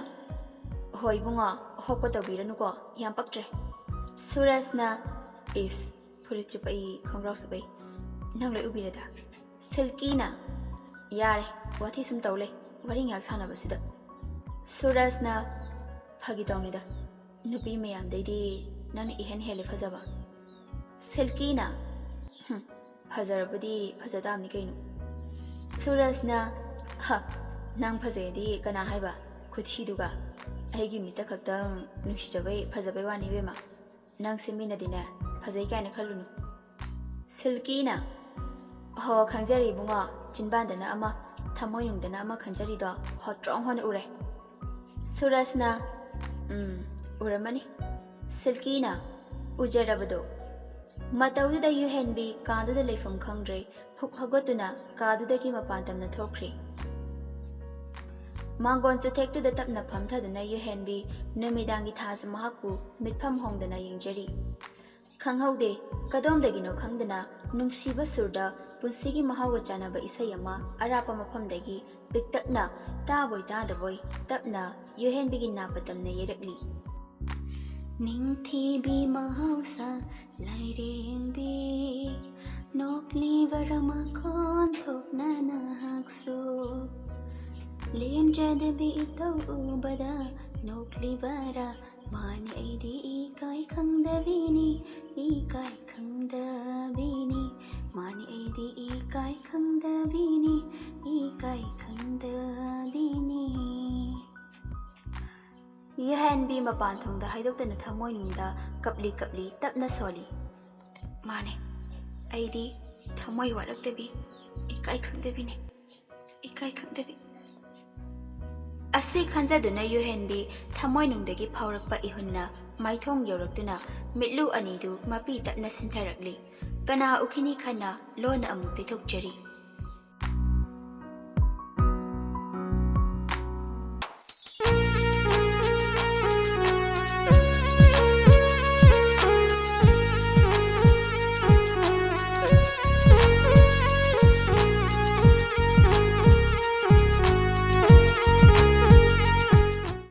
"ꯍꯣꯏ ꯏꯕꯨꯡꯉꯣ, ꯍꯣꯞꯄ ꯇꯧꯕꯤꯔꯅꯨꯀꯣ, ꯌꯥꯝ ꯄꯛꯇ꯭ꯔꯦ"꯫ ꯁꯨꯔꯖꯅ, "ꯏꯁ, ꯐꯨꯔꯤꯠꯁꯨ ꯄꯛꯏ, ꯈꯣꯡꯒ꯭ꯔꯥꯎꯁꯨ ꯄꯛꯏ, ꯅꯪ ꯂꯣꯏ ꯎꯕꯤꯔꯦꯗ"꯫ ꯁꯤꯜꯀꯤꯅ, "ꯌꯥꯔꯦ, ꯋꯥꯊꯤ ꯁꯨꯝ ꯇꯧ ꯂꯩ, ꯋꯥꯔꯤ ꯉꯥꯏꯍꯥꯛ ꯁꯥꯟꯅꯕꯁꯤꯗ"꯫ ꯁꯨꯔꯖꯅ, "ꯐꯥꯒꯤ ꯇꯧꯅꯤꯗ, ꯅꯨꯄꯤ ꯃꯌꯥꯝꯗꯩꯗꯤ ꯅꯪꯅ ꯏꯍꯦꯟ ꯍꯦꯜꯂꯦ ꯐꯖꯕ꯫ ꯁꯤꯜꯀꯤꯅ, "ꯍꯨꯝ, ꯐꯖꯔꯕꯗꯤ ꯐꯖ ꯇꯥꯕꯅꯤ ꯀꯩꯅꯣ?" ꯁꯨꯔꯖꯅ, "ꯍ, ꯅꯪ ꯐꯖꯩꯗꯤ ꯀꯅꯥ ꯍꯥꯏꯕ? ꯈꯨꯊꯤꯗꯨꯒ꯫ ꯑꯩꯒꯤ ꯃꯤꯠꯇ ꯈꯛꯇꯪ ꯅꯨꯡꯁꯤꯖꯕꯩ ꯐꯖꯕꯩ ꯋꯥꯅꯤ ꯏꯕꯦꯝꯃ꯫ ꯅꯪꯁꯦ ꯃꯤꯅꯗꯤꯅꯦ ꯐꯖꯩ ꯀꯥꯏꯅ ꯈꯜꯂꯨꯅꯨ꯫" ꯁꯤꯜꯀꯤꯅ, "ꯍꯣ, ꯈꯪꯖꯔꯦ ꯏꯕꯨꯡꯉꯣ, ꯆꯤꯟꯕꯥꯟꯗꯅ ꯑꯃ, ꯊꯃꯣꯏꯅꯨꯡꯗꯅ ꯑꯃ ꯈꯟꯖꯔꯤꯗꯣ ꯍꯣꯇ꯭ꯔꯣꯡ ꯍꯣꯅ ꯎꯔꯦ꯫" ꯁꯨꯔꯖꯅ, "ꯎꯝ, ꯎꯔꯝꯃꯅꯤ꯫" ꯁꯤꯜꯀꯤꯅ, "ꯎꯖꯔꯕꯗꯣ?" ꯃꯇꯧꯗꯨꯗ ꯌꯨꯍꯦꯟꯕꯤ ꯀꯥꯗꯨꯗ ꯂꯩꯐꯝ ꯈꯪꯗ꯭ꯔꯦ, ꯐꯨꯛ ꯍꯧꯒꯠꯇꯨꯅ ꯀꯥꯗꯨꯗꯒꯤ ꯃꯄꯥꯟ ꯇꯝꯅ ꯊꯣꯛꯈ꯭ꯔꯦ꯫ ꯃꯥꯡꯒꯣꯟ ꯆꯨꯊꯦꯛꯇꯨꯗ ꯇꯞꯅ ꯐꯝꯊꯗꯨꯅ ꯌꯨꯍꯦꯟꯕꯤ ꯅꯨꯃꯤꯗꯥꯡꯒꯤ ꯊꯥꯁꯦ ꯃꯍꯥꯛꯄꯨ ꯃꯤꯠꯐꯝ ꯍꯣꯡꯗꯅ ꯌꯦꯡꯖꯔꯤ꯫ ꯈꯪꯍꯧꯗꯦ, ꯀꯗꯣꯝꯗꯒꯤꯅꯣ ꯈꯪꯗꯅ ꯅꯨꯡꯁꯤꯕ ꯁꯨꯔꯗ ꯄꯨꯟꯁꯤꯒꯤ ꯃꯍꯥꯎꯒ ꯆꯥꯟꯅꯕ ꯏꯁꯩ ꯑꯃ ꯑꯔꯥꯞꯄ ꯃꯐꯝꯗꯒꯤ ꯄꯤꯛꯇꯛꯅ, ꯇꯥꯕꯣꯏ ꯇꯥꯗꯕꯣꯏ ꯇꯞꯅ ꯌꯨꯍꯦꯟꯕꯤꯒꯤ ꯅꯥ ꯄꯇꯝꯅ ꯌꯩꯔꯛꯂꯤ꯫ ꯅꯤꯡꯊꯤꯕꯤ ꯃꯍꯧꯁꯥ ꯂꯥꯏꯔꯦꯝꯕꯤ, ꯅꯣꯛꯂꯤꯕꯔꯥ ꯃꯈꯣꯟ ꯊꯣꯛꯅ ꯅꯍꯥꯛꯁꯨ? ꯂꯦꯝꯖꯗꯕꯤ ꯏꯇꯧ ꯎꯕꯗ ꯅꯣꯛꯂꯤꯕꯔꯥ? ꯃꯥꯅꯤ ꯑꯩꯗꯤ ꯏꯀꯥꯏ ꯈꯪꯗꯕꯤꯅꯤ, ꯏꯀꯥꯏ ꯈꯪꯗꯕꯤꯅꯤ꯫ ꯃꯥꯅꯤ ꯑꯩꯗꯤ ꯏꯀꯥꯏ ꯈꯪꯗꯕꯤꯅꯤ, ꯏꯀꯥꯏ ꯈꯪꯗꯕꯤꯅꯤ꯫ ꯌꯨꯍꯦꯟꯕꯤ ꯃꯄꯥꯟ ꯊꯣꯡꯗ ꯍꯥꯏꯗꯣꯛꯇꯅ ꯊꯃꯣꯏꯅꯨꯡꯗ ꯀꯞꯂꯤ ꯀꯞꯂꯤ ꯇꯞꯅ ꯁꯣꯜꯂꯤ꯫ "ꯃꯥꯅꯦ, ꯑꯩꯗꯤ ꯊꯃꯣꯏ ꯋꯥꯠꯂꯛꯇꯕꯤ, ꯏꯀꯥꯏ ꯈꯪꯗꯕꯤꯅꯦ, ꯏꯀꯥꯏ ꯈꯪꯗꯕꯤ꯫" ꯑꯁꯤ ꯈꯟꯖꯗꯨꯅ ꯌꯨꯍꯦꯟꯕꯤ ꯊꯃꯣꯏꯅꯨꯡꯗꯒꯤ ꯐꯥꯎꯔꯛꯄ ꯏꯍꯨꯟꯅ ꯃꯥꯏꯊꯣꯡ ꯌꯧꯔꯛꯇꯨꯅ ꯃꯤꯠꯂꯨ ꯑꯅꯤꯗꯨ ꯃꯄꯤ ꯇꯞꯅ ꯁꯤꯟꯊꯔꯛꯂꯤ꯫ ꯀꯅꯥ ꯎꯈꯤꯅꯤ ꯈꯟꯅ ꯂꯣꯟꯅ ꯑꯃꯨꯛ ꯇꯩꯊꯣꯛꯆꯔꯤ꯫